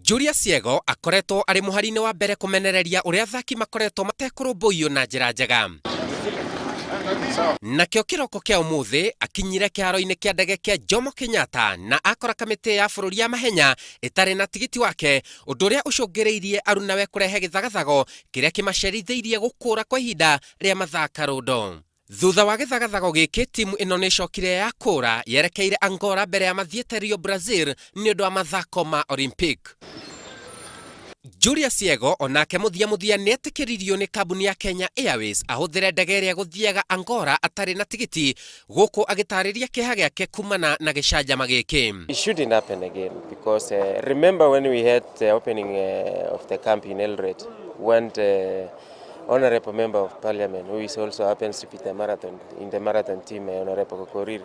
Julius Yego akoretwo arĩ mũhari-inĩ wa mbere kũmenereria ũrĩa athaki makoretwo matekũrũmbũiyo na njĩra njega. Nakĩo kĩroko kĩa ũmũthĩ akinyire kĩharo-inĩ kĩa ndege kĩa Jomo Kenyatta na akora kamĩtĩ ya bũrũri ya mahenya ĩtarĩ na tigiti wake, ũndũ ũrĩa ũcũngĩrĩirie arunawe kũrehe gĩthagathago kĩrĩa kĩmacerithĩirie gũkũra kwa ihinda rĩa mathaa karũndo. Thutha wa gĩthagathago gĩkĩ, timu ĩno nĩĩcokire yakũra yerekeire Angola mbere ya mathiĩte Rio Brazil nĩũndũ wa mathako ma Olympic. Julius Yego onake mũthia mũthia nĩetĩkĩririo nĩ kambuni ya Kenya Airways ahũthĩre ndege ĩrĩa ĩgũthiaga Angola atarĩ na tigiti, gũkũ agĩtarĩria kĩeha gĩake kumana na gĩcanjama gĩkĩ. It shouldn't happen again because remember when we had the opening of the camp in Eldoret when the honorable member of parliament who is also happens to be the marathon in the marathon team, Honorable Korir,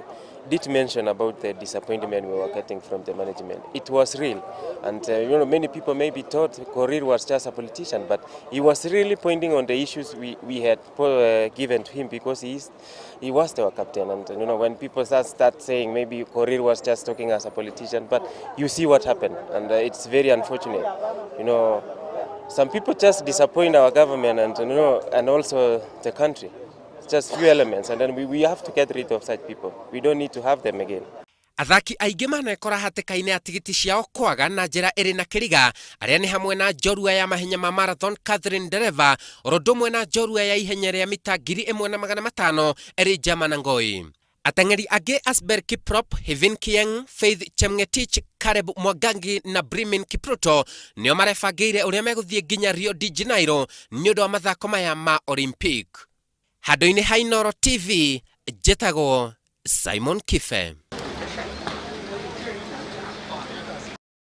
did mention about the disappointment we were getting from the management. It was real, and many people maybe thought Korir was just a politician, but he was really pointing on the issues we had given to him because he was our captain. And when people start saying maybe Korir was just talking as a politician, but you see what happened, and it's very unfortunate. Some people just disappoint our government and also the country. It's just few elements, and then we have to get rid of such people. We don't need to have them again. Athaki aingĩ manekora hatĩka-inĩ ya tigiti ciao kwaga na njĩra ĩrĩ na kĩriga, arĩa nĩ hamwe na njorua ya mahenya ma marathon Catherine Ndereba, oro ũndũ ũmwe na njorua ya ihenya rĩa mita 1500 Elijah Manangoi. Ateng'eri angĩ Asbel Kiprop, Hyvin Kiyeng, Faith Chemngetich, Caleb Mwangangi na Brimin Kipruto nĩo marebangĩire ũrĩa megũthiĩ nginya Rio de Janeiro nĩ ũndũ wa mathako maya ma Olympic. Handũ-inĩ ha Inooro TV, njĩtagwo Simon Kibe.